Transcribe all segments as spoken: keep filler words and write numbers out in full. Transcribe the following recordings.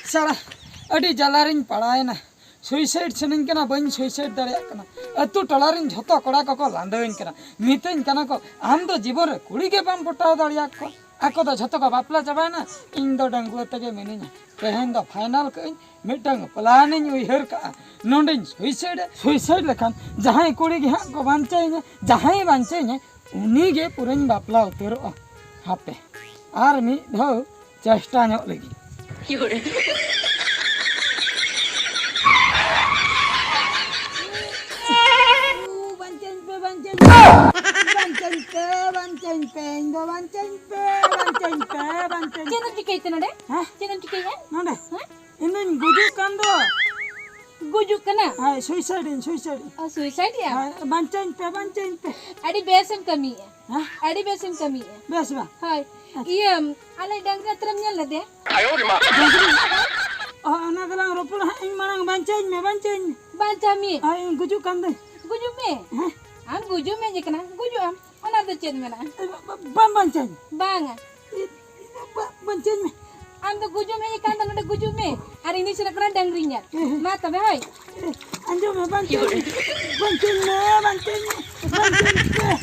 ᱥᱟᱞᱟ, ᱟᱹᱰᱤ ᱡᱟᱞᱟ ᱨᱤᱧ ᱯᱟᱲᱟᱣᱮᱱᱟ᱾ ᱥᱩᱭᱥᱟᱭᱤᱰ ᱥᱟᱱᱟᱧ ᱠᱟᱱᱟ, ᱵᱟᱹᱧ ᱥᱩᱭᱥᱟᱭᱤᱰ ᱫᱟᱲᱮᱭᱟᱜ ᱠᱟᱱᱟ᱾ ᱟᱹᱛᱩ ᱴᱚᱞᱟ ᱨᱮᱱ ᱡᱷᱚᱛᱚ ᱠᱚᱲᱟ ᱠᱚᱠᱚ ᱞᱟᱸᱫᱟᱹᱧ ᱠᱟᱱᱟ, ᱢᱤᱛᱟᱹᱧ ᱠᱟᱱᱟ ᱠᱚ, "ᱟᱢ ᱫᱚ ᱡᱤᱵᱚᱱ ᱨᱮ ᱠᱩᱲᱤ ᱜᱮ ᱵᱟᱢ ᱯᱚᱴᱟᱣ ᱫᱟᱲᱮᱭᱟᱠᱚᱣᱟ᱾ ᱟᱠᱚ ᱫᱚ ᱡᱷᱚᱛᱚ ᱠᱚ ᱵᱟᱯᱞᱟ ᱪᱟᱵᱟᱭᱮᱱᱟ, ᱤᱧ ᱫᱚ ᱰᱟᱺᱜᱩᱣᱟᱹ ᱛᱮᱜᱮ ᱢᱤᱱᱟᱹᱧᱟ᱾ ᱛᱮᱦᱮᱧ ᱫᱚ ᱯᱷᱟᱭᱱᱟᱞ ᱠᱟᱜ ᱟᱹᱧ, ᱢᱤᱫᱴᱟᱝ ᱯᱞᱟᱱ ᱤᱧ ᱩᱭᱦᱟᱹᱨ ᱠᱟᱜᱼᱟ, ᱱᱚᱸᱰᱮᱧ ᱥᱩᱭᱥᱟᱭᱤᱰ᱾ ᱥᱩᱭᱥᱟᱭᱤᱰ ᱞᱮᱠᱷᱟᱱ ᱡᱟᱦᱟᱸᱭ ᱠᱩᱲᱤ ᱜᱮ ᱦᱟᱸᱜ ᱠᱚ ᱵᱟᱧᱪᱟᱣᱤᱧᱟ, ᱡᱟᱦᱟᱸᱭ ᱵᱟᱧᱪᱟᱣᱤᱧᱟ, ᱩᱱᱤ ᱜᱮ ᱯᱩᱨᱟᱹᱧ ᱵᱟᱯᱞᱟ ᱩᱛᱟᱹᱨᱚᱜᱼᱟ᱾ ᱦᱟᱯᱮ, ᱟᱨ ᱢᱤᱫ ᱫᱷᱟᱣ ᱪᱮᱥᱴᱟ ᱧᱚᱜ ᱞᱟᱹᱜᱤᱫ᱾" ᱵᱟᱧᱪᱟᱣᱤᱧ ᱯᱮ, ᱵᱟᱧᱪᱟᱣᱤᱧ ᱯᱮ, ᱵᱟᱧᱪᱟᱣᱤᱧ ᱯᱮ, ᱵᱟᱧᱪᱟᱣᱤᱧ ᱯᱮ, ᱤᱧ ᱫᱚ ᱵᱟᱧᱪᱟᱣᱤᱧ ᱯᱮ, ᱵᱟᱧᱪᱟᱣᱤᱧ ᱯᱮ, ᱵᱟᱧᱪᱟᱣᱤᱧ ᱪᱮᱫ ᱯᱮ᱾ ᱮᱢ ᱪᱤᱠᱟᱹᱭᱮᱫ ᱛᱮ ᱱᱚᱰᱮ? ᱦᱮᱸ? ᱪᱮᱫ ᱮᱢ ᱪᱤᱠᱟᱹᱭᱮᱫᱼᱟ? ᱱᱚᱰᱮ? ᱦᱮᱸ? ᱤᱧ ᱫᱩᱧ ᱜᱩᱡᱩᱜ ᱠᱟᱱ ᱫᱚ᱾ ᱜᱩᱡᱩᱜ ᱠᱟᱱᱟ? ᱦᱳᱭ, ᱥᱩᱭᱥᱟᱭᱤᱰ ᱤᱧ, ᱥᱩᱭᱥᱟᱭᱤᱰ ᱤᱧ᱾ ᱚ, ᱥᱩᱭᱥᱟᱭᱤᱰ ᱮᱜᱼᱟ? ᱦᱳᱭ, ᱵᱟᱧᱪᱟᱣᱤᱧ ᱯᱮ, ᱵᱟᱧᱪᱟᱣᱤᱧ ᱯᱮ᱾ ᱟᱹᱰᱤ ᱵᱮᱥᱮᱢ ᱠᱟᱹᱢᱤᱭᱮᱫᱼᱟ᱾ ᱦᱮᱸ? ᱟᱹᱰᱤ ᱵᱮᱥᱮᱢ ᱠᱟᱹᱢᱤᱭᱮᱫᱼᱟ᱾ ᱵᱮᱥ ᱵᱟ? ᱦᱳᱭ᱾ ᱟᱪᱪᱷᱟ᱾ ᱤᱭᱟᱹ, ᱟᱞᱮ ᱰᱟᱝᱨᱤ ᱟᱛᱨᱮᱢ ᱧᱮᱞ ᱞᱮᱫᱮᱭᱟ? ᱰᱟᱝᱨᱤ? ᱚ, ᱚᱱᱟ ᱫᱚᱞᱟᱝ ᱨᱚᱯᱚᱲᱟ ᱦᱟᱸᱜ, ᱤᱧ ᱢᱟᱲᱟᱝ ᱵᱟᱧᱪᱟᱣᱤᱧ ᱢᱮ, ᱵᱟᱧᱪᱟᱣᱤᱧ ᱢᱮ᱾ ᱵᱟᱧᱪᱟᱣ ᱢᱮ᱾ ᱦᱳᱭ, ᱤᱧ ᱜᱩᱡᱩᱜ ᱠᱟᱱ ᱫᱚᱧ᱾ ᱜᱩᱡᱩᱜ ᱢᱮ᱾ ᱦᱮᱸ? ᱟᱢ ᱜᱩᱡᱩᱜ ᱢᱮ ᱡᱮ ᱠᱟᱱᱟ, ᱜᱩᱡᱩᱜ ᱟᱢ᱾ ᱚᱱᱟ ᱫᱚ ᱪᱮᱫ ᱢᱮᱱᱟᱜᱼᱟ? ᱵᱟ-, ᱵᱟᱢ ᱵᱟᱧᱪᱟᱣᱤᱧ? ᱵᱟᱝᱟ᱾ ᱵᱟ-, ᱵᱟᱧᱪᱟᱣᱤᱧ ᱢᱮ᱾ ᱟᱢ ᱫᱚ ᱜᱩᱡᱩᱜ ᱢᱮ ᱠᱷᱟᱱ ᱫᱚ ᱱᱚᱰᱮ ᱜᱩᱡᱩᱜ ᱢᱮ᱾ ᱟᱨ ᱤᱧ ᱫᱚᱧ ᱥᱮᱱᱚᱜ ᱠᱟᱱᱟ ᱰᱟᱝᱨᱤ ᱧᱮᱞ᱾ ᱦᱮᱸ, ᱦᱮᱸ᱾ ᱢᱟ ᱛᱚᱵᱮ ᱦᱳᱭ᱾ ᱟᱸᱡᱚᱢ ᱢᱮ, ᱵᱟᱧᱪᱟᱣᱤᱧ ᱢᱮ᱾ ᱵᱟᱧᱪᱟᱣᱤᱧ ᱢᱮ, ᱵᱟᱧᱪᱟᱣᱤᱧ ᱢᱮ, ᱵᱟᱧᱪᱟᱣᱤᱧ ᱢᱮ᱾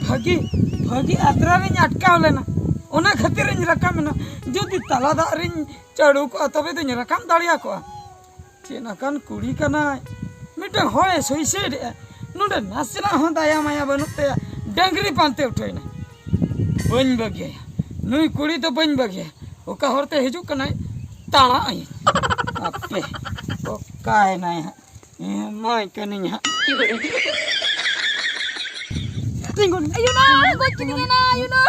ᱵᱷᱟᱹᱜᱤ, ᱵᱷᱟᱹᱜᱤ ᱟᱛᱨᱟ ᱨᱤᱧ ᱟᱴᱠᱟᱣ ᱞᱮᱱᱟ, ᱚᱱᱟ ᱠᱷᱟᱹᱛᱤᱨ ᱤᱧ ᱨᱟᱠᱟᱵ ᱮᱱᱟ᱾ ᱡᱩᱫᱤ ᱛᱟᱞᱟ ᱫᱟᱜ ᱨᱤᱧ ᱪᱟᱹᱲᱩ ᱠᱚᱜᱼᱟ, ᱛᱚᱵᱮ ᱫᱚᱧ ᱨᱟᱠᱟᱵ ᱫᱟᱲᱮᱭᱟᱠᱚᱜᱼᱟ᱾ ᱪᱮᱫ ᱟᱠᱟᱱ ᱠᱩᱲᱤ ᱠᱟᱱᱟᱭ, ᱢᱤᱫᱴᱟᱝ ᱦᱚᱲᱮ ᱥᱩᱭᱥᱟᱭᱤᱰ ᱮᱜᱼᱟ, ᱱᱚᱰᱮ ᱱᱟᱥᱮᱱᱟᱜ ᱦᱚᱸ ᱫᱟᱭᱟ ᱢᱟᱭᱟ ᱵᱟᱹᱱᱩᱜ ᱛᱟᱭᱟ, ᱰᱟᱹᱝᱨᱤ ᱯᱟᱱᱛᱮ ᱩᱴᱷᱟᱹᱭᱱᱟ᱾ ᱵᱟᱹᱧ ᱵᱟᱹᱜᱤᱭᱟᱭᱟ, ᱱᱩᱭ ᱠᱩᱲᱤ ᱫᱚ ᱵᱟᱹᱧ ᱵᱟᱹᱜᱤᱭᱟ᱾ ᱚᱠᱟ ᱦᱚᱨᱛᱮ ᱦᱤᱡᱩᱜ ᱠᱟᱱᱟᱭ, ᱛᱟᱲᱟᱜ ᱟᱹᱧ᱾ ᱟᱯᱮ, ᱚᱠᱟᱭᱮᱱᱟᱭ ᱦᱟᱸᱜ? ᱮᱢᱟᱭ ᱠᱟᱹᱱᱟᱹᱧ ᱦᱟᱸᱜ᱾ ᱛᱤᱸᱜᱩᱱ᱾ ᱟᱭᱳ ᱱᱟ, ᱜᱚᱡ ᱠᱤᱫᱤᱧᱟ ᱱᱟ, ᱟᱭᱳ ᱱᱟ᱾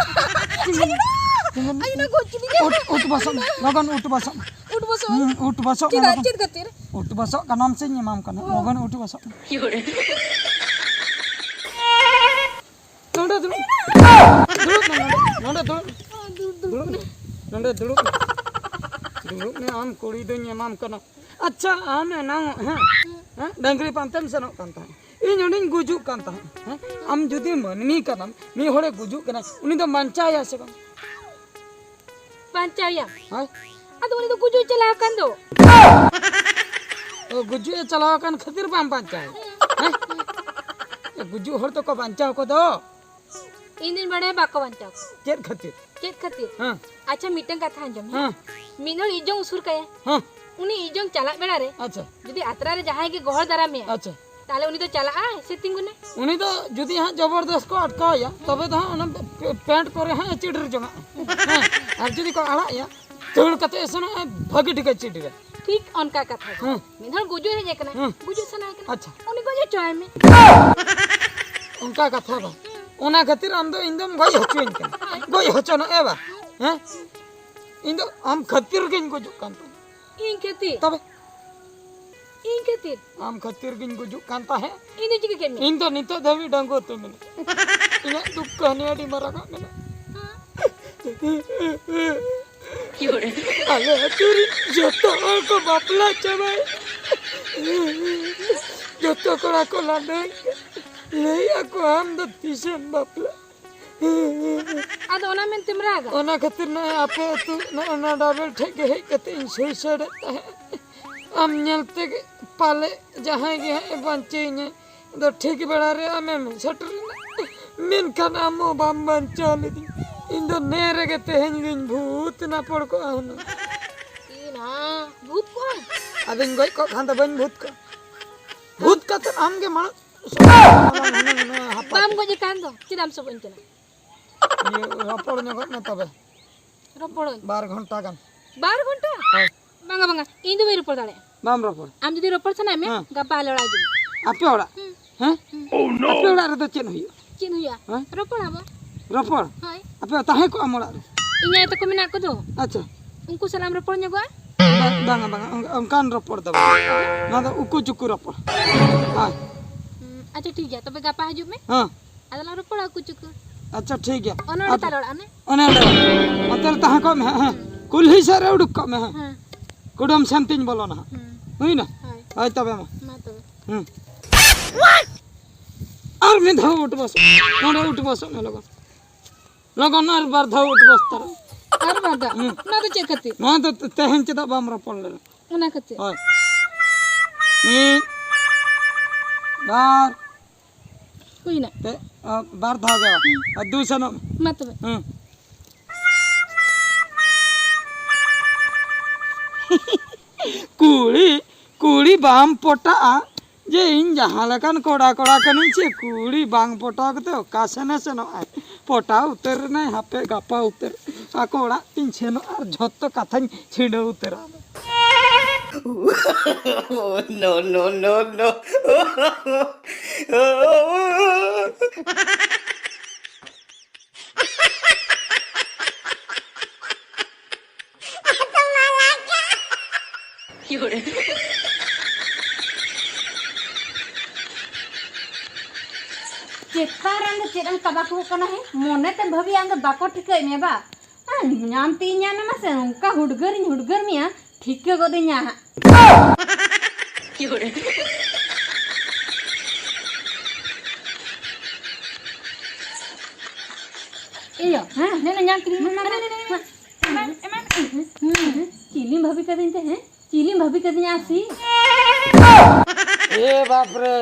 ᱛᱤᱸᱜᱩᱱ᱾ ᱟᱭᱳ ᱱᱟ᱾ ᱛᱤᱸᱜᱩᱱ᱾ ᱟᱭᱳ ᱱᱟ, ᱜᱚᱡ ᱠᱤᱫᱤᱧᱟ᱾ ᱩᱴ, ᱩᱴ ᱵᱚᱥᱚᱜ ᱢᱮ, ᱞᱚᱜᱚᱱ ᱩᱴ ᱵᱚᱥᱚᱜ ᱢᱮ᱾ ᱩᱴ ᱵᱚᱥᱚᱜ? ᱦᱩᱸ, ᱩᱴ ᱵᱚᱥᱚᱜ ᱢᱮ, ᱪᱮᱫᱟᱜ? ᱞᱚᱜᱚᱱ᱾ ᱪᱮᱫ ᱠᱷᱟᱹᱛᱤᱨ? ᱩᱴ ᱵᱚᱥᱚᱜ ᱠᱟᱱᱟᱢ ᱥᱮᱧ ᱮᱢᱟᱢ ᱠᱟᱱᱟ, ᱦᱚᱸ᱾ ᱞᱚᱜᱚᱱ ᱩᱴ ᱵᱚᱥᱚᱜ ᱢᱮ᱾ ᱫᱩᱲᱩᱵ ᱢᱮ ᱱᱚᱰᱮ, ᱱᱚᱰᱮ ᱫᱩᱲᱩᱵ ᱢᱮ᱾ ᱫᱩᱲᱩᱵ ᱢᱮ᱾ ᱱᱚᱰᱮ ᱫᱩᱲᱩᱵ ᱢᱮ᱾ ᱫᱩᱲᱩᱵ ᱢᱮ, ᱟᱢ ᱠᱩᱲᱤ ᱫᱚᱧ ᱮᱢᱟᱢ ᱠᱟᱱᱟ᱾ ᱟᱪᱪᱷᱟ, ᱟᱢ ᱮᱱᱟᱝ, ᱦᱮᱸ, ᱦᱮᱸ, ᱰᱟᱹᱝᱨᱤ ᱯᱟᱱᱛᱮᱢ ᱥᱮᱱᱚᱜ ᱠᱟᱱ ᱛᱟᱦᱮᱸᱫ, ᱤᱧ ᱚᱸᱰᱮᱧ ᱜᱩᱡᱩᱜ ᱠᱟᱱ ᱛᱟᱦᱮᱸᱫ, ᱦᱮᱸ? ᱟᱢ ᱡᱩᱫᱤ ᱢᱟᱹᱱᱢᱤ ᱠᱟᱱᱟᱢ, ᱢᱤᱫ ᱦᱚᱲᱮ ᱜᱩᱡᱩᱜ ᱠᱟᱱᱟ, ᱩᱱᱤ ᱫᱚ ᱵᱟᱧᱪᱟᱣᱮᱭᱟ ᱥᱮ ᱵᱟᱝ? ᱵᱟᱧᱪᱟᱣᱮᱭᱟ᱾ ᱦᱮᱸ? ᱟᱫᱚ ᱩᱱᱤ ᱫᱚ ᱜᱩᱡᱩᱜ ᱪᱟᱞᱟᱣ ᱟᱠᱟᱱ ᱫᱚ᱾ ᱚ, ᱜᱩᱡᱩᱜ ᱮ ᱪᱟᱞᱟᱣ ᱟᱠᱟᱱ ᱠᱷᱟᱹᱛᱤᱨ ᱵᱟᱢ ᱵᱟᱧᱪᱟᱣᱮᱭᱟ, ᱦᱮᱸ? ᱮ, ᱜᱩᱡᱩᱜ ᱦᱚᱲ ᱫᱚᱠᱚ ᱵᱟᱧᱪᱟᱣ ᱠᱚᱫᱚ᱾ ᱤᱧ ᱫᱩᱧ ᱵᱟᱲᱟᱭᱟ ᱵᱟᱠᱚ ᱵᱟᱧᱪᱟᱣ ᱠᱚᱣᱟ᱾ ᱪᱮᱫ ᱠᱷᱟᱹᱛᱤᱨ? ᱪᱮᱫ ᱠᱷᱟᱹᱛᱤᱨ? ᱦᱮᱸ᱾ ᱟᱪᱪᱷᱟ, ᱢᱤᱫᱴᱟᱝ ᱠᱟᱛᱷᱟ ᱟᱸᱡᱚᱢ ᱢᱮ᱾ ᱦᱮᱸ᱾ ᱢᱤᱫ ᱦᱚᱲ ᱤᱡᱚᱝ ᱩᱥᱩᱨ ᱠᱟᱭᱟ᱾ ᱦᱮᱸ᱾ ᱩᱱᱤ ᱤᱡᱚᱝ ᱪᱟᱞᱟᱜ ᱵᱮᱲᱟ ᱨᱮ ᱟᱪᱪᱷᱟ᱾ ᱡᱩᱫᱤ ᱟᱛᱨᱟ ᱨᱮ ᱡᱟᱦᱟᱸᱭ ᱜᱮ ᱜᱚᱦᱚᱲ ᱫᱟᱨᱟᱢ ᱢᱮᱭᱟ, ᱟᱪᱪᱷᱟ᱾ ᱛᱟᱦᱞᱮ ᱩᱱᱤ ᱫᱚ ᱪᱟᱞᱟᱜᱼᱟᱭ ᱥᱮ ᱛᱤᱸᱜᱩᱱᱟᱭ? ᱩᱱᱤ ᱫᱚ ᱡᱩᱫᱤ ᱦᱟᱸᱜ ᱡᱚᱵᱚᱨᱫᱚᱥ ᱠᱚ ᱟᱴᱠᱟᱣ ᱮᱭᱟ, ᱛᱚᱵᱮ ᱫᱚ ᱦᱟᱸᱜ ᱚᱱᱟ ᱯᱮ-, ᱯᱮᱱᱴ ᱠᱚᱨᱮ ᱦᱟᱸᱜ ᱮ ᱪᱤᱰᱤᱨ ᱡᱚᱝᱟᱜᱼᱟ᱾ ᱦᱮᱸ᱾ ᱟᱨ ᱡᱩᱫᱤ ᱠᱚ ᱟᱲᱟᱜ ᱮᱭᱟ, ᱫᱟᱹᱲ ᱠᱟᱛᱮ ᱮ ᱥᱮᱱᱚᱜᱼᱟ, ᱵᱷᱟᱹᱜᱤ ᱴᱷᱤᱠ ᱮ ᱪᱤᱰᱤᱨᱟ᱾ ᱴᱷᱤᱠ ᱚᱱᱠᱟ ᱠᱟᱛᱷᱟ ᱜᱮ᱾ ᱦᱮᱸ᱾ ᱢᱤᱫ ᱦᱚᱲ ᱜᱩᱡᱩᱜ ᱦᱮᱡ ᱟᱠᱟᱱᱟᱭ, ᱦᱮᱸ᱾ ᱜᱩᱡᱩᱜ ᱥᱟᱱᱟᱭᱮ ᱠᱟᱱᱟ, ᱟᱪᱪᱷᱟ᱾ ᱩᱱᱤ ᱜᱚᱡ ᱦᱚᱪᱚᱭ ᱢᱮ᱾ ᱚᱱᱠᱟ ᱠᱟᱛᱷᱟ ᱵᱟᱝ᱾ ᱚᱱᱟ ᱠᱷᱟᱹᱛᱤᱨ ᱟᱢ ᱫᱚ ᱤᱧ ᱫᱚᱢ ᱜᱚᱡ ᱦᱚᱪᱚᱧ ᱠᱟᱱᱟ᱾ ᱦᱳᱭ᱾ ᱜᱚᱡ ᱦᱚᱪᱚ ᱱᱚᱜᱼᱚᱭ ᱵᱟ᱾ ᱦᱮᱸ? ᱤᱧ ᱫᱚ ᱟᱢ ᱠᱷᱟᱹᱛᱤᱨ ᱜᱤᱧ ᱜᱩᱡᱩᱜ ᱠᱟᱱ ᱛᱟᱢᱟ᱾ ᱤᱧ ᱠᱷᱟᱹᱛᱤᱨ? ᱛᱚᱵᱮ? ᱤᱧ ᱠᱷᱟᱹᱛᱤᱨ? ᱟᱢ ᱠᱷᱟᱹᱛᱤᱨ ᱜᱤᱧ ᱜᱩᱡᱩᱜ ᱠᱟᱱ ᱛᱟᱦᱮᱸᱫ᱾ ᱤᱧ ᱫᱚ ᱪᱤᱠᱟᱹ ᱠᱮᱫ ᱢᱮᱭᱟ? ᱤᱧ ᱫᱚ ᱱᱤᱛᱚᱜ ᱫᱷᱟᱹᱵᱤᱡ ᱰᱟᱺᱜᱩᱣᱟᱹ ᱛᱮ ᱢᱮᱱᱟᱹᱧᱟ᱾ ᱤᱧᱟᱹᱜ ᱫᱩᱠ ᱠᱟᱹᱦᱱᱤ ᱟᱹᱰᱤ ᱢᱟᱨᱟᱝ ᱟᱜ ᱢᱮᱱᱟᱜᱼᱟ᱾ ᱦᱮᱸ᱾ ᱟᱞᱮ ᱟᱹᱛᱩ ᱨᱮ ᱡᱚᱛᱚ ᱦᱚᱲ ᱠᱚ ᱵᱟᱯᱞᱟ ᱪᱟᱵᱟᱭᱮᱱᱟ᱾ ᱡᱚᱛᱚ ᱠᱚᱲᱟ ᱠᱚ ᱞᱟᱸᱫᱟᱭᱮᱫ ᱠᱟᱱᱟ᱾ ᱞᱟᱹᱭᱮᱫᱼᱟ ᱠᱚ, "ᱟᱢ ᱫᱚ ᱛᱤᱥᱮᱢ ᱵᱟᱯᱞᱟᱜ?" ᱟᱫᱚ ᱚᱱᱟ ᱢᱮᱱᱛᱮᱢ ᱨᱟᱜᱟ? ᱚᱱᱟ ᱠᱷᱟᱹᱛᱤᱨ ᱱᱚᱜᱼᱚᱭ ᱟᱯᱮ ᱟᱹᱛᱩ ᱱᱚᱜᱼᱚ ᱱᱚᱣᱟ ᱰᱟᱵᱮᱞ ᱴᱷᱮᱡ ᱜᱮ ᱦᱮᱡ ᱠᱟᱛᱮ ᱤᱧ ᱥᱩᱭᱥᱟᱭᱤᱰ ᱮᱫ ᱛᱟᱦᱮᱸᱫ᱾ ᱟᱢ ᱧᱮᱞ ᱛᱮᱜᱮ ᱯᱟᱞᱮ ᱡᱟᱦᱟᱸᱭ ᱜᱮ ᱦᱟᱸᱜ ᱮ ᱵᱟᱧᱪᱟᱹᱣᱤᱧᱟᱹ᱾ ᱟᱫᱚ ᱴᱷᱤᱠ ᱵᱮᱲᱟ ᱨᱮ ᱟᱢᱮᱢ ᱥᱮᱴᱮᱨᱮᱱᱟ, ᱢᱮᱱᱠᱷᱟᱱ ᱟᱢ ᱦᱚᱸ ᱵᱟᱢ ᱵᱟᱧᱪᱟᱣ ᱞᱤᱫᱤᱧ᱾ ᱤᱧ ᱫᱚ ᱱᱮ ᱨᱮᱜᱮ ᱛᱮᱦᱮᱧ ᱜᱤᱧ ᱵᱷᱩᱛ ᱱᱟᱯᱚᱲ ᱠᱚᱜᱼᱟ ᱦᱩᱱᱟᱹᱝ᱾ ᱤ ᱱᱟ, ᱵᱷᱩᱛ ᱠᱚᱜᱼᱟᱢ? ᱟᱫᱚᱧ ᱜᱚᱡ ᱠᱚᱜ ᱠᱷᱟᱱ ᱫᱚ ᱵᱟᱹᱧ ᱵᱷᱩᱛ ᱠᱚᱜᱼᱟ? ᱵᱷᱩᱛ ᱠᱟᱛᱮ ᱟᱢ ᱜᱮ ᱢᱟᱲᱟᱝ ᱦᱟᱯᱟ᱾ ᱵᱟᱢ ᱜᱚᱡ ᱟᱠᱟᱱ ᱫᱚ ᱪᱮᱫᱟᱜ ᱮᱢ ᱥᱚᱵᱚᱜ ᱤᱧ ᱠᱟᱱᱟ? ᱤᱭᱟᱹ, ᱨᱚᱯᱚᱲ ᱧᱚᱜᱚᱜ ᱢᱮ ᱛᱚᱵᱮ᱾ ᱨᱚᱯᱚᱲᱟᱹᱧ᱾ ᱵᱟᱨ ᱜᱷᱚᱱᱴᱟ ᱜᱟᱱ᱾ ᱵᱟᱨ ᱜᱷᱚᱱᱴᱟ? ᱦᱳᱭ᱾ ᱵᱟᱝᱟ, ᱵᱟᱝᱟ, ᱤᱧ ᱫᱚ ᱵᱟᱹᱧ ᱨᱚᱯᱚᱲ ᱫᱟᱲᱮᱭᱟᱜᱼᱟ᱾ ᱵᱟᱢ ᱨᱚᱯᱚᱲ? ᱟᱢ ᱡᱩᱫᱤ ᱨᱚᱯᱚᱲ ᱥᱟᱱᱟᱭᱮᱫ ᱢᱮᱭᱟ, ᱦᱮᱸ᱾ ᱜᱟᱯᱟ ᱟᱞᱮ ᱚᱲᱟᱜ ᱦᱤᱡᱩᱜ ᱢᱮ᱾ ᱟᱯᱮ ᱚᱲᱟᱜ? ᱦᱩᱸ᱾ ᱦᱮᱸ? ᱦᱩᱸ᱾ ᱟᱯᱮ ᱚᱲᱟᱜ ᱨᱮᱫᱚ ᱪᱮᱫ ᱦᱩᱭᱩᱜᱼᱟ? ᱪᱮᱫ ᱦᱩᱭᱩᱜᱼᱟ? ᱦᱮᱸ? ᱨᱚᱯᱚᱲ ᱟᱵᱚ᱾ ᱨᱚᱯᱚᱲ? ᱦᱳᱭ᱾ ᱟᱯᱮ ᱛᱟᱦᱮᱸ ᱠᱚᱜ ᱟᱢ ᱚᱲᱟᱜ ᱨᱮ? ᱤᱧ ᱟᱭᱳ ᱛᱟᱠᱚ ᱢᱮᱱᱟᱜ ᱠᱚᱫᱚ᱾ ᱟᱪᱪᱷᱟ᱾ ᱩᱱᱠᱩ ᱥᱟᱞᱟᱜ ᱮᱢ ᱨᱚᱯᱚᱲ ᱧᱚᱜᱚᱜᱼᱟ? ᱵᱟ-, ᱵᱟᱝᱟ, ᱵᱟᱝᱟ, ᱚᱱ-, ᱚᱱᱠᱟᱱ ᱨᱚᱯᱚᱲ ᱫᱚ ᱵᱟᱝ᱾ ᱱᱚᱣᱟ ᱫᱚ ᱩᱠᱩ ᱪᱩᱠᱩ ᱨᱚᱯᱚᱲ᱾ ᱦᱳᱭ᱾ ᱦᱩᱸ, ᱟᱪᱪᱷᱟ, ᱴᱷᱤᱠ ᱜᱮᱭᱟ, ᱛᱚᱵᱮ ᱜᱟᱯᱟ ᱦᱤᱡᱩᱜ ᱢᱮ᱾ ᱦᱮᱸ᱾ ᱟᱫᱚ ᱞᱟᱝ ᱨᱚᱯᱚᱲᱟ ᱩᱠᱩ ᱪᱩᱠᱩ᱾ ᱟᱪᱪᱷᱟ, ᱴᱷᱤᱠ ᱜᱮᱭᱟ᱾ ᱚᱱᱮ ᱚᱸᱰᱮ ᱟᱫ-, ᱛᱟᱞᱮ ᱚᱲᱟᱜ ᱚᱱᱮ? ᱚᱱᱮ ᱚᱸᱰᱮ ᱵᱟᱝ? ᱚᱱᱛᱮ ᱨᱮ ᱛᱟᱦᱮᱸ ᱠᱚᱜ ᱢᱮ ᱦᱟᱸᱜ, ᱦᱮᱸ᱾ ᱦᱮᱸ᱾ ᱠᱩᱞᱦᱤ ᱥᱮᱫ ᱨᱮ ᱩᱰᱩᱠ ᱠᱚᱜ ᱢᱮ ᱦᱟᱸᱜ᱾ ᱦᱮᱸ᱾ ᱠᱩᱰᱟᱹᱢ ᱥᱮᱱ ᱛᱤᱧ ᱵᱚᱞᱚᱱᱟ ᱦᱟᱸᱜ᱾ ᱦᱮᱸ᱾ ᱦᱩᱭᱱᱟ? ᱦᱳᱭ᱾ ᱦᱳᱭ, ᱛᱚᱵᱮ ᱢᱟ᱾ ᱢᱟ ᱛᱚᱵᱮ᱾ ᱦᱩᱸ᱾ ᱟᱨ ᱢᱤᱫ ᱫᱷᱟᱣ ᱩᱴ ᱵᱚᱥ᱾ ᱱᱚᱰᱮ ᱩᱴ ᱵᱚᱥᱚᱜ ᱢᱮ ᱞᱚᱜᱚᱱ᱾ ᱞᱚᱜᱚᱱ ᱟᱨ ᱵᱟᱨ ᱫᱷᱟᱣ ᱩᱴ ᱵᱚᱥ ᱛᱟᱨᱟ᱾ ᱟᱨ ᱵᱟᱨ ᱫᱷᱟᱣ? ᱦᱩᱸ᱾ ᱱᱚᱣᱟ ᱫᱚ ᱪᱮᱫ ᱠᱷᱟᱹᱛᱤᱨ? ᱱᱚᱣᱟ ᱫᱚ ᱛᱮ-, ᱛᱮᱦᱮᱧ ᱪᱮᱫᱟᱜ ᱵᱟᱢ ᱨᱚᱯᱚᱲ ᱞᱮᱱᱟ? ᱚᱱᱟ ᱠᱷᱟᱹᱛᱤᱨ? ᱦᱳᱭ᱾ ᱢᱤᱫ, ᱵᱟᱨ, ᱦᱩᱭᱱᱟ᱾ ᱯᱮ, ᱟ, ᱵᱟᱨ ᱫᱷᱟᱣ ᱜᱮ᱾ ᱟᱨ ᱫᱩ ᱥᱮᱱᱚᱜ ᱢᱮ᱾ ᱢᱟ ᱛᱚᱵᱮ᱾ ᱦᱩᱸ᱾ ᱠᱩᱲᱤ, ᱠᱩᱲᱤ ᱵᱟᱢ ᱯᱚᱴᱟᱜᱼᱟ ᱡᱮ ᱤᱧ ᱡᱟᱦᱟᱸ ᱞᱮᱠᱟᱱ ᱠᱚᱲᱟ, ᱠᱚᱲᱟ ᱠᱟᱹᱱᱟᱹᱧ ᱥᱮ ᱠᱩᱲᱤ ᱵᱟᱝ ᱯᱚᱴᱟᱣ ᱠᱟᱛᱮ ᱚᱠᱟ ᱥᱮᱱᱮ ᱥᱮᱱᱚᱜᱼᱟᱭ? ᱯᱚᱴᱟᱣ ᱩᱛᱟᱹᱨ ᱮᱱᱟᱭ, ᱦᱟᱯᱮ ᱜᱟᱯᱟ ᱩᱛᱟᱹᱨ ᱟᱠᱚ ᱚᱲᱟᱜ ᱛᱤᱧ ᱥᱮᱱᱚᱜᱼᱟ ᱟᱨ ᱡᱷᱚᱛᱚ ᱠᱟᱛᱷᱟᱧ ᱪᱷᱤᱰᱟᱹᱣ ᱩᱛᱟᱹᱨᱟ᱾ No, no, no, no. ᱪᱮᱛᱟᱱ ᱨᱮ ᱟᱢ ᱫᱚ ᱪᱮᱫ ᱮᱢ ᱠᱟᱵᱟ ᱠᱚᱜ ᱠᱟᱱᱟ ᱦᱮᱸ? ᱢᱚᱱᱮ ᱛᱮᱢ ᱵᱷᱟᱹᱵᱤᱭᱟ ᱟᱢ ᱫᱚ ᱵᱟᱠᱚ ᱴᱷᱤᱠᱟᱹᱭᱮᱫ ᱢᱮᱭᱟ ᱵᱟ? ᱟᱨ ᱧᱟᱢ ᱛᱮ ᱤᱧ ᱧᱟᱢ ᱮᱱᱟ ᱥᱮ ᱚᱱᱠᱟ ᱦᱩᱰᱜᱟᱹᱨᱤᱧ ᱦᱩᱰᱜᱟᱹᱨ ᱢᱮᱭᱟ, ᱴᱷᱤᱠᱟᱹ ᱜᱚᱫᱤᱧᱟ ᱦᱟᱸᱜ᱾ ᱤᱭᱟᱹ, ᱦᱮᱸ, ᱦᱮᱸ, ᱧᱟᱢ ᱠᱮᱫᱤᱧ᱾ ᱢᱟ, ᱢᱟ, ᱢᱟ, ᱢᱟ, ᱢᱟ᱾ ᱮᱢᱟᱱ, ᱮᱢᱟᱱ᱾ ᱦᱩᱸ, ᱦᱩᱸ᱾ ᱪᱤᱞᱤᱢ ᱵᱷᱟᱵᱤ ᱠᱟᱫᱤᱧ ᱛᱮ, ᱦᱮᱸ? ᱪᱤᱞᱤᱢ ᱵᱷᱟᱵᱤ ᱠᱟᱫᱤᱧᱟ ᱟᱥᱤ? ᱮ ᱵᱟᱯ ᱨᱮ,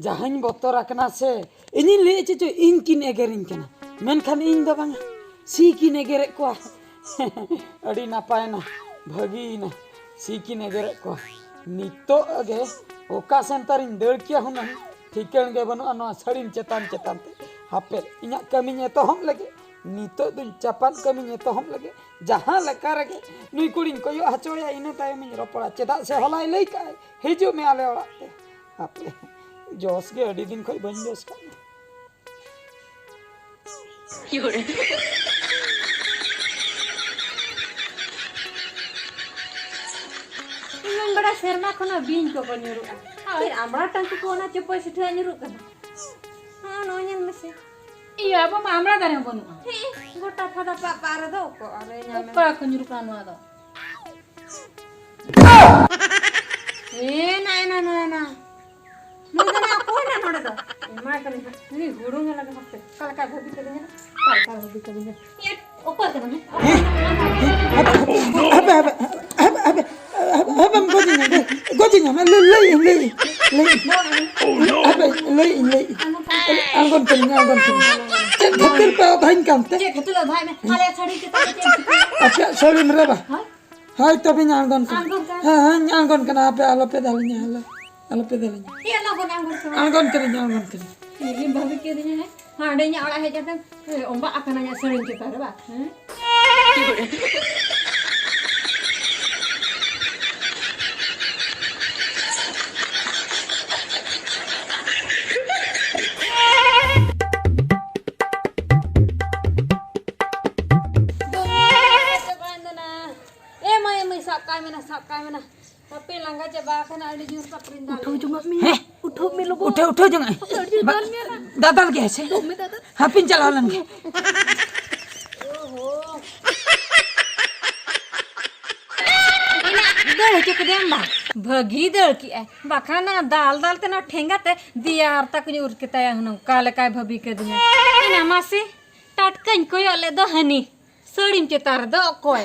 ᱡᱟᱦᱟᱸᱧ ᱵᱚᱛᱚᱨ ᱟᱠᱟᱱᱟ ᱥᱮ, ᱤᱧᱤᱧ ᱞᱟᱹᱭᱮᱫ ᱪᱮᱫ ᱪᱚ ᱤᱧ ᱠᱤᱱ ᱮᱜᱮᱨᱤᱧ ᱠᱟᱱᱟ, ᱢᱮᱱᱠᱷᱟᱱ ᱤᱧ ᱫᱚ ᱵᱟᱝᱟ, ᱥᱤ ᱠᱤᱱ ᱮᱜᱮᱨᱮᱫ ᱠᱚᱣᱟ᱾ ᱟᱹᱰᱤ ᱱᱟᱯᱟᱭᱮᱱᱟ, ᱵᱷᱟᱹᱜᱤᱭᱮᱱᱟ, ᱥᱤ ᱠᱤᱱ ᱮᱜᱮᱨᱮᱫ ᱠᱚᱣᱟ᱾ ᱱᱤᱛᱚᱜ ᱜᱮ ᱚᱠᱟ ᱥᱮᱱ ᱛᱟᱨᱤᱧ ᱫᱟᱹᱲ ᱠᱮᱭᱟ ᱦᱩᱱᱟᱹᱝ, ᱴᱷᱤᱠᱟᱹᱱ ᱜᱮ ᱵᱟᱹᱱᱩᱜᱼᱟ ᱱᱚᱣᱟ ᱥᱟᱹᱲᱤᱢ ᱪᱮᱛᱟᱱ ᱪᱮᱛᱟᱱ ᱛᱮ᱾ ᱦᱟᱯᱮ, ᱤᱧᱟᱹᱜ ᱠᱟᱹᱢᱤᱧ ᱮᱛᱚᱦᱚᱵ ᱞᱮᱜᱮ᱾ ᱱᱤᱛᱚᱜ ᱫᱚᱧ ᱪᱟᱯᱟᱫ ᱠᱟᱹᱢᱤᱧ ᱮᱛᱚᱦᱚᱵ ᱞᱮᱜᱮ᱾ ᱡᱟᱦᱟᱸ ᱞᱮᱠᱟ ᱨᱮᱜᱮ ᱱᱩᱭ ᱠᱩᱲᱤᱧ ᱠᱚᱭᱚᱜ ᱦᱚᱪᱚᱭᱟ, ᱤᱱᱟᱹ ᱛᱟᱭᱚᱢᱤᱧ ᱨᱚᱯᱚᱲᱟ᱾ ᱪᱮᱫᱟᱜ ᱥᱮ ᱦᱚᱞᱟᱭ ᱞᱟᱹᱭ ᱠᱟᱜᱼᱟᱭ, "ᱦᱤᱡᱩᱜ ᱢᱮ ᱟᱞᱮ ᱚᱲᱟᱜ ᱛᱮ᱾" ᱦᱟᱯᱮ, ᱡᱚᱥ ᱜᱮ ᱟᱹᱰᱤ ᱫᱤᱱ ᱠᱷᱚᱱ ᱵᱟᱹᱧ ᱡᱚᱥ ᱠᱟᱜ᱾ ᱤᱧ ᱢᱟᱧ ᱵᱟᱲᱟᱭ ᱥᱮᱨᱢᱟ ᱠᱷᱚᱱᱟᱜ ᱵᱤᱧ ᱠᱚᱠᱚ ᱧᱩᱨᱩᱜᱼᱟ᱾ ᱦᱳᱭ᱾ ᱪᱮᱫ ᱟᱢᱲᱟ ᱴᱟᱺᱠᱤ ᱠᱚ ᱚᱱᱟ ᱪᱚᱯᱚᱭ ᱥᱤᱴᱷᱟᱹ ᱧᱩᱨᱩᱜ ᱠᱟᱱᱟ? ᱦᱚᱸ, ᱱᱚᱜᱼᱚᱭ ᱧᱮᱞ ᱢᱮᱥᱮ᱾ ᱤᱭᱟᱹ, ᱟᱵᱚ ᱢᱟ ᱟᱢᱲᱟ ᱫᱟᱨᱮ ᱦᱚᱸ ᱵᱟᱹᱱᱩᱜᱼᱟ᱾ ᱦᱮᱸ, ᱜᱚᱴᱟ ᱯᱷᱟᱫᱟ ᱯᱟᱜ ᱯᱟᱜ ᱨᱮᱫᱚ ᱚᱠᱚᱭ ᱟᱨᱮ ᱧᱟᱢᱟ? ᱚᱠᱟ ᱠᱷᱚᱱ ᱧᱩᱨᱩᱜ ᱠᱟᱱᱟ ᱱᱚᱣᱟ ᱫᱚ? ᱮ, ᱱᱟ, ᱱᱟ, ᱱᱟ, ᱱᱟ᱾ ᱱᱩᱭ ᱫᱚ ᱱᱟ ᱚᱠᱚᱭ ᱱᱟ ᱱᱚᱰᱮ ᱫᱚ? ᱮᱢᱟᱭ ᱠᱟᱹᱱᱟᱹᱧ ᱦᱟᱸᱜ᱾ ᱱᱩᱭ ᱦᱩᱲᱩᱝ ᱮ ᱞᱟᱜᱟ ᱦᱟᱯᱮ᱾ ᱚᱠᱟ ᱞᱮᱠᱟ ᱵᱷᱟᱹᱵᱤ ᱠᱟᱹᱫᱤᱧᱟ? ᱚᱠᱟ ᱞᱮᱠᱟ ᱵᱷᱟᱹᱵᱤ ᱠᱟᱹᱫᱤᱧᱟ? ᱮ, ᱚᱠᱚᱭ ᱠᱟᱱᱟ ᱱᱩᱭ? ᱦᱮᱸ? ᱦᱟᱯᱮ, ᱦᱟᱯᱮ, ᱦᱟᱯᱮ, ᱦᱟᱯᱮ, ᱦᱟᱯᱮ, ᱦᱟᱯᱮᱢ ᱜᱚᱡᱤᱧᱟ, ᱜᱚᱡ-, ᱜᱚᱡᱤᱧᱟ, ᱞᱟᱹᱭ, ᱞᱟᱹᱭ, ᱞᱟᱹᱭ, ᱞᱟᱹᱭ᱾ ᱦᱟᱯᱮ, ᱞᱟᱹᱭ, ᱞᱟᱹᱭ᱾ ᱟᱬᱜᱚᱱ ᱠᱟᱹᱱᱟᱹᱧ, ᱟᱬᱜᱚᱱ ᱠᱟᱹᱱᱟᱹᱧ᱾ ᱪᱮᱫ ᱠᱷᱟᱹᱛᱤᱨ ᱯᱮ ᱚᱫᱷᱟᱧ ᱠᱟᱱᱛᱮ? ᱪᱮᱫ ᱠᱷᱟᱹᱛᱤᱨ ᱚᱫᱷᱟᱭ ᱢᱮ? ᱟᱞᱮᱭᱟᱜ ᱥᱟᱹᱲᱤ ᱪᱮᱛᱟᱱ ᱨᱮ ᱪᱮᱫ ᱮᱢ ᱪᱤᱠᱟᱹᱭᱟ? ᱟᱯᱮᱭᱟᱜ ᱥᱟᱹᱲᱤᱢ ᱨᱮ ᱵᱟ? ᱦᱳᱭ᱾ ᱦᱳᱭ, ᱛᱚᱵᱮᱧ ᱟᱬᱜᱚᱱ ᱠᱟᱱᱟ᱾ ᱟᱬᱜᱚᱱ ᱠᱟᱱᱟ᱾ ᱦᱮᱸ, ᱦᱮᱸ, ᱟᱬᱜᱚᱱ ᱠᱟᱱᱟ᱾ ᱟᱯᱮ ᱟᱞᱚᱯᱮ ᱫᱟᱞᱤᱧᱟ, ᱟᱞᱚ, ᱟᱞᱚᱯᱮ ᱫᱟᱞᱤᱧᱟ᱾ ᱮ, ᱟᱞᱚ ᱵᱚᱱ ᱟᱬᱜᱚᱱ ᱠᱟᱱᱟ᱾ ᱟᱬᱜᱚᱱ ᱠᱟᱹᱱᱟᱹᱧ, ᱟᱬᱜᱚᱱ ᱠᱟᱹᱱᱟᱹᱧ᱾ ᱤᱧ ᱵᱷᱟᱹᱵᱤ ᱠᱮᱫᱤᱧᱟ, ᱦᱮᱸ? ᱦᱟᱸᱰᱮ ᱤᱧᱟᱹᱜ ᱚᱲᱟᱜ ᱦᱮᱡ ᱠᱟᱛᱮ, ᱮ, ᱚᱢᱵᱟᱜ ᱟᱠᱟᱱᱟ ᱤᱧᱟᱹᱜ ᱥᱟᱹᱲᱤᱢ ᱪᱮᱛᱟᱱ ᱨᱮ, ᱵᱟ? ᱦᱮᱸ? ᱮ ᱢᱟᱹᱭ, ᱮ ᱢᱟᱹᱭ, ᱥᱟᱵ ᱠᱟᱭ ᱢᱮ ᱱᱟ, ᱥᱟᱵ ᱠᱟᱭ ᱢᱮ ᱱᱟ᱾ ᱦᱟᱯᱮ ᱞᱟᱸᱜᱟ ᱪᱟᱵᱟ ᱟᱠᱟᱱᱟ, ᱟᱹᱰᱤ ᱡᱳᱨ ᱥᱟᱯᱲᱤᱧ ᱫᱟᱞ ᱩᱴᱷᱟᱹᱣ ᱡᱚᱝᱟᱜ ᱢᱮ᱾ ᱦᱮᱸ? ᱩᱴᱷᱟᱹᱣ ᱢᱮ ᱞᱚᱜᱚᱱ᱾ ᱩᱴᱷᱟᱹᱣ, ᱩᱴᱷᱟᱹᱣ ᱡᱚᱝᱟᱜ ᱢᱮ᱾ ᱟᱹᱰᱤ ᱡᱳᱨ ᱵᱟ-, ᱫᱟᱞ ᱢᱮ ᱱᱟ᱾ ᱫᱟᱫᱟᱞ ᱜᱮ ᱥᱮ? ᱫᱚᱢᱮ ᱫᱟᱫᱟᱞ᱾ ᱦᱟᱯᱮᱧ ᱪᱟᱞᱟᱣ ᱞᱮᱱ ᱜᱮ᱾ ᱳᱦᱳ᱾ ᱮᱱᱟ ᱫᱟᱹᱲ ᱦᱚᱪᱚ ᱠᱮᱫᱮᱭᱟᱢ ᱵᱟ? ᱵᱷᱟᱹᱜᱤ ᱫᱟᱹᱲ ᱠᱮᱜᱼᱟᱭ᱾ ᱵᱟᱠᱷᱟᱱ ᱚᱱᱟ ᱫᱟᱞ ᱫᱟᱞ ᱛᱮ ᱚᱱᱟ ᱴᱷᱮᱸᱜᱟ ᱛᱮ ᱫᱮᱭᱟ ᱦᱟᱨᱛᱟ ᱠᱚᱧ ᱩᱨ ᱠᱮᱛᱟᱭᱟ ᱦᱩᱱᱟᱹᱝ᱾ ᱚᱠᱟ ᱞᱮᱠᱟᱭ ᱵᱷᱟᱹᱵᱤ ᱠᱟᱹᱫᱤᱧᱟ᱾ ᱮᱱᱟ ᱢᱟᱥᱮ, ᱴᱟᱴᱠᱟᱧ ᱠᱚᱭᱚᱜ ᱞᱮᱫ ᱫᱚ ᱦᱟᱹᱱᱤ᱾ ᱥᱟᱹᱲᱤᱢ ᱪᱮᱛᱟᱱ ᱨᱮᱫᱚ ᱚᱠᱚᱭ?